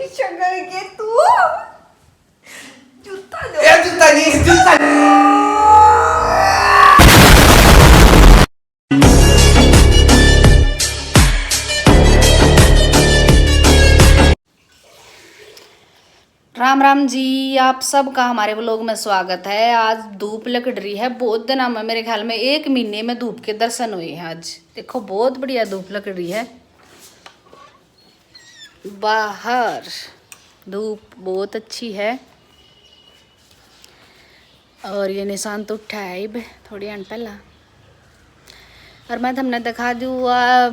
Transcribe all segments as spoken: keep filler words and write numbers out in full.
शक्ल के तू जूता दे। ए, जूता नहीं, जूता। राम राम जी, आप सबका हमारे व्लॉग में स्वागत है। आज धूप लकड़ रही है, बहुत दिनों में, मेरे ख्याल में एक महीने में धूप के दर्शन हुए हैं। आज देखो, बहुत बढ़िया धूप लकड़ रही है बाहर, धूप बहुत अच्छी है। और ये निशांत उठा है इब थोड़ी आन पहला। और मैं थमने दिखा दूँ, आ,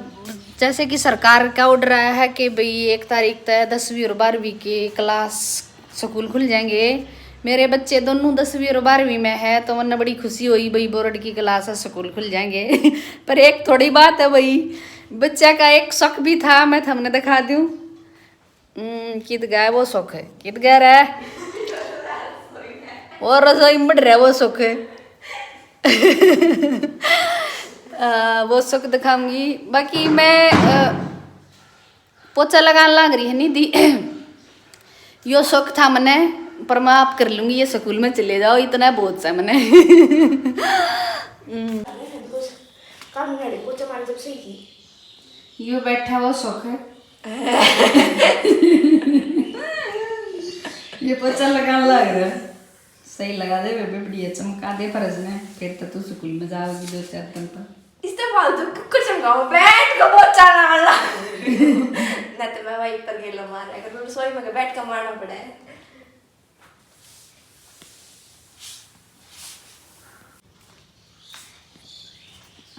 जैसे कि सरकार का ऑर्डर आया है कि भाई एक तारीख तक दसवीं और बारहवीं के क्लास, स्कूल खुल जाएंगे। मेरे बच्चे दोनों दसवीं और बारहवीं में है, तो उन्हें बड़ी खुशी हुई, भाई बोर्ड की क्लास है, स्कूल खुल जाएंगे। पर एक थोड़ी बात है भाई, बच्चा का एक शौक भी था, मैं थमने दिखा दूँ। हम्म, कित गया वो सुख है, कित गया रे? और रसोई में बढ़ रहा वो सुख है। आ, वो सुख दिखाऊंगी। बाकी मैं, आ, पोछा लगान लाग रही है निधि। यो सुख था मने, पर मैं आप कर लूंगी, ये स्कूल में चले जाओ, इतना बहुत सा मने। हम्म। काम नहीं आ रही, पोछा मार जब सही की। यो बैठा वो सुख। ये पोछा लगान लाग रहा है। सही लगा दे बेबे, बढ़िया चमका दे फर्श में, फिर तो तू स्कूल में जाओगी दो चार दिन तो। इससे फालतू कुकर चमकाओ, बैठ के पोछा लगान लाग। ना तो मैं वहीं पर गेलो मारा, अगर रसोई में बैठ के मारना पड़ा है।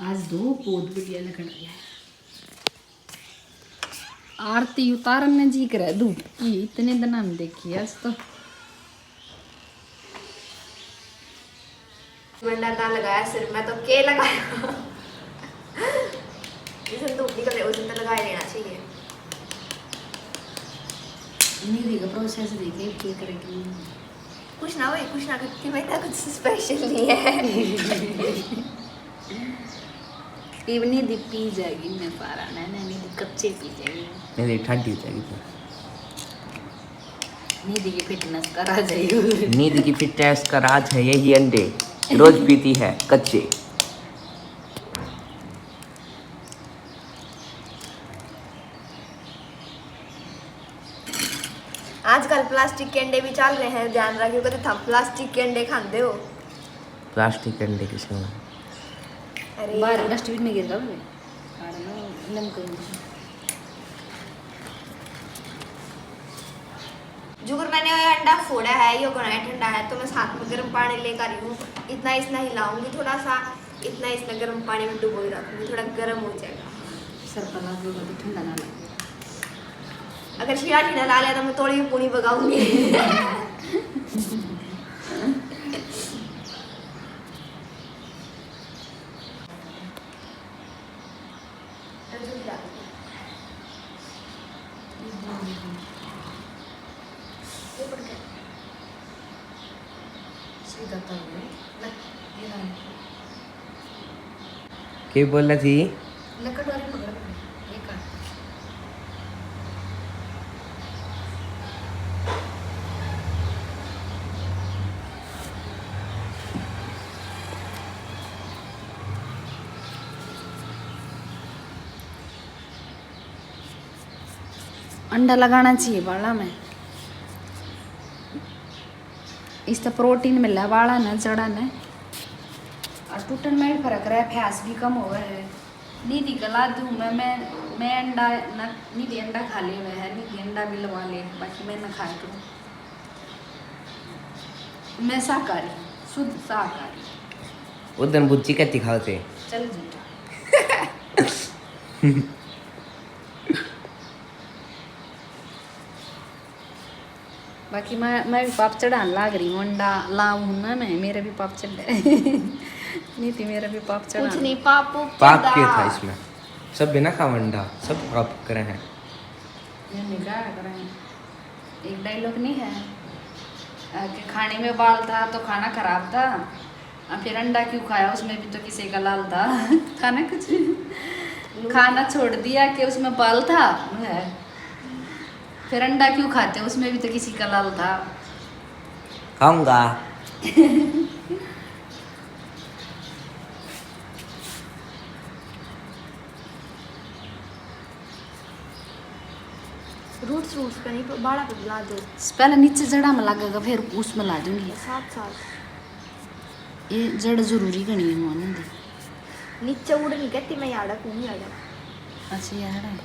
आज धूप बहुत बढ़िया लग रही है। आरती उतारन ने जी करे धूप की, इतने दिन हम देखी आज तो। मंडा ना लगाया सिर में तो के लगाया? जिस दिन धूप निकल रही, उस दिन तो लगा ही लेना चाहिए। निधि का प्रोसेस देखे, के करेगी। कुछ ना होए, कुछ ना करती, मैं इतना कुछ स्पेशल नहीं है। इब निधि पी जाएगी, मैं पारा ना, ना, निधि कच्चे पी जाएगी। नहीं, नहीं, ठंडी हो जाएगी फिर। निधि की फिटनेस का राज है यू। निधि की फिटनेस का राज है यही अंडे, रोज पीती है कच्चे। आजकल प्लास्टिक के अंडे भी चल रहे हैं, ध्यान रखियो, कदे थम प्लास्टिक के अंडे खाते हो। प्लास्टिक के अंडे किसने बनाए? अरे बाहर डस्टबिन में गिर गए। जुगर मैंने ये अंडा फोड़ा है, ये कोना है, ठंडा है, तो मैं साथ में गर्म पानी लेकर आई हूँ। इतना इसमें हिलाऊंगी थोड़ा सा, इतना इसमें गर्म पानी में डुबो के रखूंगी, थोड़ा गर्म हो जाएगा। सर पर लग जाएगा तो ठंडा ना लगे। अगर शिरा ठंडा ला लिया तो मैं तोड़ी भी पूनी बगाऊंगी। के बोला जी? लकड़ वाली पकड़, एक हाथ। अंडा लगाना चाहिए बाला में, इससे प्रोटीन मिला बाला ने, जड़ा ने। और टूटन में भी फर्क रहे, फैस भी कम होवे है। निधि का ला दूँ मैं, मैं, मैं अंडा ना, निधि अंडा खा ले हुए है, निधि अंडा भी लगा ले, बाकी मैं ना खाया करूँ। मैं शाकाहारी, शुद्ध शाकाहारी। उस दिन बुच्ची कहती खाओ थे। चल झूठा। बाकी मैं, मैं भी पाप चढ़ान लाग रही हूँ, अंडा लाऊं ना मैं, मेरे भी पाप चढ़े। नहीं थी, मेरा भी पाप चढ़ा। कुछ नहीं, पाप ऊपर पाप के दा। था इसमें? सब बिना खाओ अंडा, सब पाप करे हैं। ये नहीं जाया करें। एक डायलॉग नहीं है, अ, कि खाने में बाल था तो खाना खराब था, अ, फिर अंडा क्यों खाया, उसमें भी तो किसी का लाल था। था ना कुछ? खाना छोड़ दिया कि उसमें बाल था, वो है। फिर अंडा क्यों खाते, उसमें भी तो किसी का लाल था। खाऊंगा। रूट्स रूट्स पे नहीं, बाड़ा पे ला दो। पहले नीचे जड़ा में लागेगा, फिर उसमें ला दूंगी। साथ साथ। ये जड़ जरूरी घणी है मोहन दे। नीचे उड़ नहीं कहती मैं, याड़ा को नहीं आड़ा। अच्छा, याड़ा।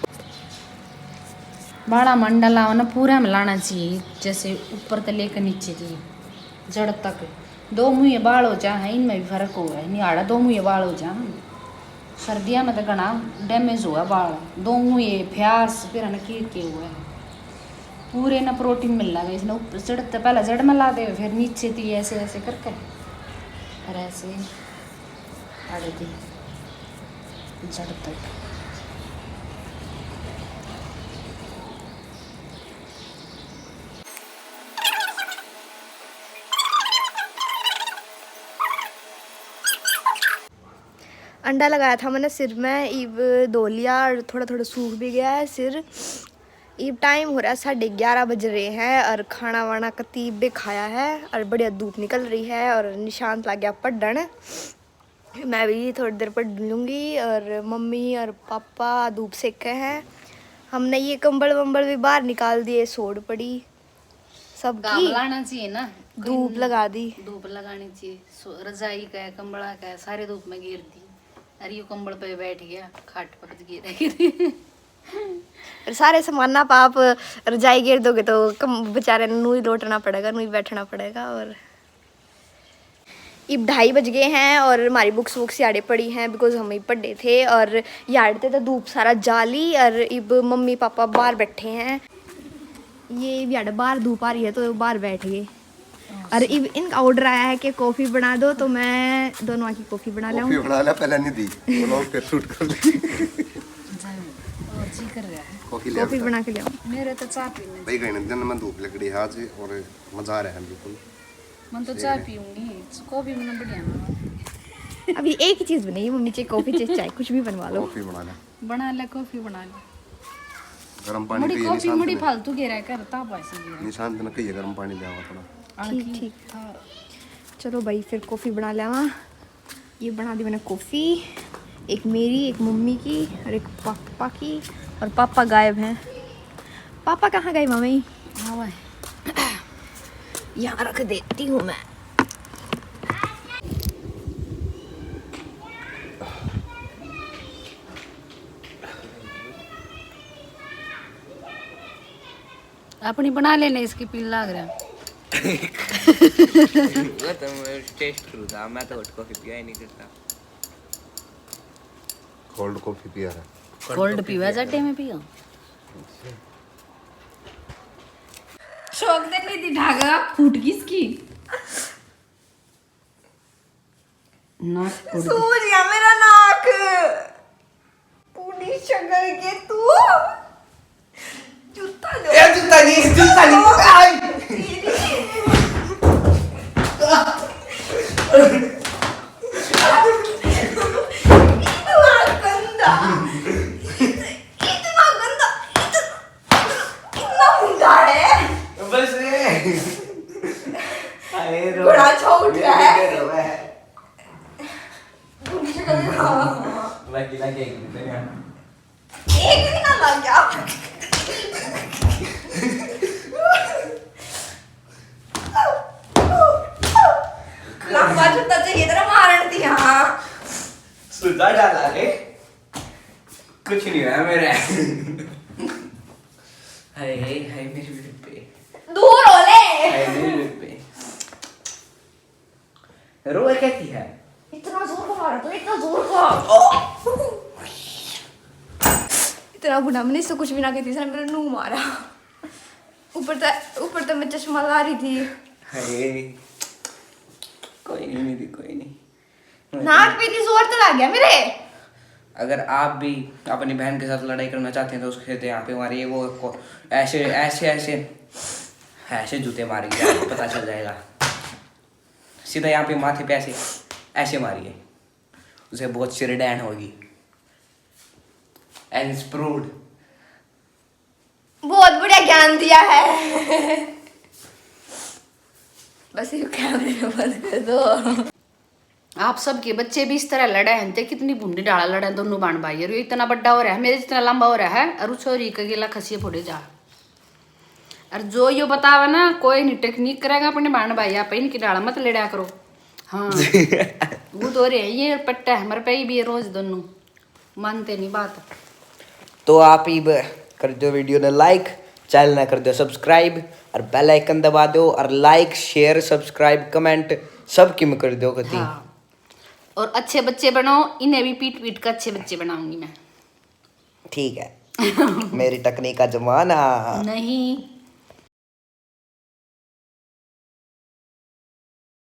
बाड़ा में अंडा लाओ ना, पूरा में लाना चाहिए, जैसे ऊपर से लेकर नीचे की जड़ तक। दो मुँहे बाल हो जा हैं, इनमें भी फर्क हो है। निहाड़ा दो मुँहे बाल हो जा हैं। सर्दियाँ में तो घना डैमेज हुआ बाल, दो मुँहे, प्यास, फिर है ना की के हुआ है। पूरे ना प्रोटीन मिलना है इसने। ऊपर जड़ तो पहले जड़ में ला दे, फिर नीचे थी ऐसे ऐसे करके, और ऐसे आड़े थी जड़ तक। अंडा लगाया था मैंने सिर में, इब धो लिया और थोड़ा थोड़ा सूख भी गया है सिर। इब टाइम हो रहा है, साढ़े ग्यारह बज रहे हैं और खाना वाना कती इब्बे खाया है और बढ़िया धूप निकल रही है और निशांत लग गया पढ़न। मैं भी थोड़ी देर पढ़ लूँगी और मम्मी और पापा धूप सेक के हैं। हमने ये कंबल वंबल भी बाहर निकाल दिए, सोड़ पड़ी सबकी। लाना चाहिए ना, धूप लगा दी। धूप लगानी चाहिए। सो-, रजाई का, कंबला का, सारे धूप में गिर दी। अरे, यू कंबल पे बैठ गया, खाट पर गिर। और सारे सामाना पे आप रजाई गिर दोगे तो कम, बेचारे नू ही लोटना पड़ेगा, नू ही बैठना पड़ेगा। और इब ढाई बज गए हैं और हमारी बुक्स वुक्स याड़े पड़ी हैं, बिकॉज हम ही पढ़े थे। और याड़ ते तो धूप सारा जा ली और इब मम्मी पापा बाहर बैठे हैं। ये इब याड़े बाहर धूप आ रही है तो बाहर बैठ गए। और इब इनका ऑर्डर आया है कि कॉफी बना दो, तो मैं दोनों की कॉफी बना कॉफी लाऊं। बना ले, पहले नहीं दी, वो लोग फिर शूट कर ले। और जी कर रहा है। कॉफी ले कॉफी बेटा। बना के ले आऊं। मेरे तो चाय पीने। भाई, घणे दिन में धूप लग रही है आज और मजा आ रहा है बिल्कुल। मैं तो चाय पीऊंगी, कॉफी में बढ़िया ना। अभी एक ही चीज बनाई मम्मी, चाहे कॉफी चाहे चाय, कुछ भी बनवा लो। कॉफी बना ले। बना ले, कॉफी बना ले। गर्म पानी मुड़ी पिए कॉफी निशांत मुड़ी ने। फालतू घेरा कर, ताप ऐसे घेरा। निशांत ने कही है गर्म पानी ले आवा थोड़ा। हाँ, ठीक, की ठीक। था। चलो भाई, फिर कॉफी बना लेवा। ये बना दी मैंने कॉफी, एक मेरी, एक मम्मी की और एक पापा की। और पापा गायब हैं। पापा कहाँ गए मामी? हाँ भाई। यहाँ रख देती हूँ मैं। अपनी बना लेने, इसकी पीन लाग रहा। वो तो मैं टेस्ट करूँ था, मैं तो हॉट कॉफी पिया ही नहीं करता। कोल्ड कॉफी पिया है। कोल्ड पीवा, जटे में पियो। शौक दे नहीं दी ढागा, फूट गई इसकी। नाक फूट गई। सूज गया मेरा नाक। पूरी शक्ल के तू जूता दे। ए जूता नहीं, जूता नहीं। आई। इतना गंदा, इतना, इतना गंदा, इतना, इतना गंदा है। बस रे। अरे रो। घोड़ा छो उठ रहा है। रो है। पूरी शक्ल के, हाँ। लगी लगी एक दिन यार। एक भी ना लग गया। लंबा जूता चाहिए तेरा मारण थी, हाँ। सुधा डाला रे। कुछ नहीं हुआ मेरे। हाय हाय हाय मेरे बेबे। दूर हो ले। हाय मेरे बेबे। रोए कहती है। इतना जोर का मारा तो, इतना जोर का। इतना गुना मैंने इससे कुछ भी ना कहती, इसने मेरा नू मारा। ऊपर तक, ऊपर तक मैं चश्मा ला रही थी। अरे कोई नहीं मेरी, कोई नहीं। नाक पे इतनी जोर तो लग गया मेरे। अगर आप भी अपनी बहन के साथ लड़ाई करना चाहते हैं तो उसके साथ यहाँ पे मारिए। वो को-, ऐसे ऐसे ऐसे ऐसे जूते मारेगी, आपको पता चल जाएगा। सीधा यहाँ पे माथे पे ऐसे ऐसे मारिए, उसे बहुत सिरडैन होगी। And it's proved। बहुत बढ़िया ज्ञान दिया है। बस ये कैमरे में बंद कर दो। आप सबके बच्चे भी इस तरह लड़े हैं, ते कितनी भूंडी डाला लड़े हैं दोनों बाण भाई। और ये इतना बड्डा हो रहा है, मेरे जितना लंबा हो रहा है, और उस छोरी का गेला खसिए फोड़े जा। और जो यो बतावे ना, कोई नहीं टेक्निक करेगा अपने बाण भाई, आप इनकी डाला मत लड़ा करो। हाँ। वो तो रहे, ये पट्टा है हमारे पे ही भी है रोज दोनों। मानते नहीं बात। तो आप इब कर दो वीडियो ने लाइक, चैनल ने कर दो सब्सक्राइब और बेल आइकन दबा दो और लाइक, शेयर, सब्सक्राइब, कमेंट सब किम कर दो कती। हाँ। और अच्छे बच्चे बनाओ, इन्हें भी पीट पीट कर अच्छे बच्चे बनाऊंगी मैं। ठीक है। मेरी तकनीक का जमाना। नहीं।